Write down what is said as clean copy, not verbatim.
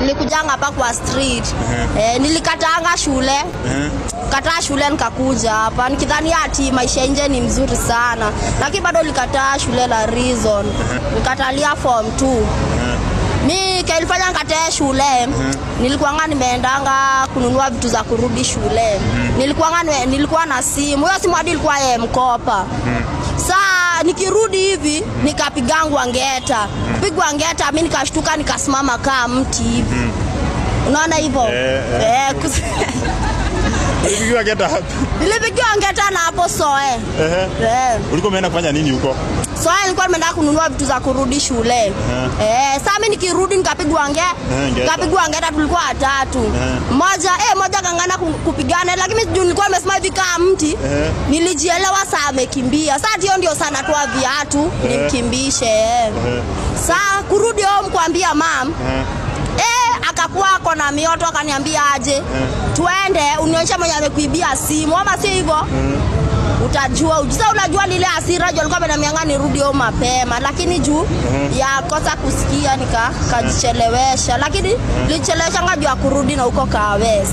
Nilikujanga hapa kwa street. Nilikataanga shule. Kataa shule nikakuja hapa nikidhani ati maisha nje ni mzuri sana, lakini bado nilikataa shule la reason. Nikatalia form 2. Mi kailifanya nikatae shule. Nilikuwanga nimeendanga kununua vitu za kurudi shule. Nilikuwa na simu. Hiyo simu hadi ilikuwa ya M-Kopa. Saa nikirudi hivi nikapigangwa ngeta. Kupigwa ngeta mimi nikashtuka nikasimama kama mti hivi. Unaona hivyo? Ulipigiwa ngeta wapi? Nilipigiwa ngeta na hapo Soe. Ulikuwa umeenda kufanya nini huko? Soe nilikuwa nimeenda kununua vitu za kurudi shule. Sasa mimi nikirudi nikapigwa ngeta. Nikapigwa ngeta, tulikuwa watatu. Mmoja mmoja kangana kupigana, lakini juu nilikuwa nimesimama hivi kama mti. Nilijielewa saa amekimbia. Sasa hiyo ndio sana toa viatu nimkimbishe. Sasa kurudi home kuambia mam. Akakuwa ako na mioto akaniambia aje tuende unionyeshe mwenye amekuibia simu ama si hivyo utajua. Sasa unajua lile hasira juu alikuwa ameniambia nirudi home mapema, lakini juu ya kosa kusikia nikajichelewesha, lakini nilichelewesha juu ya kurudi na huko Kawes.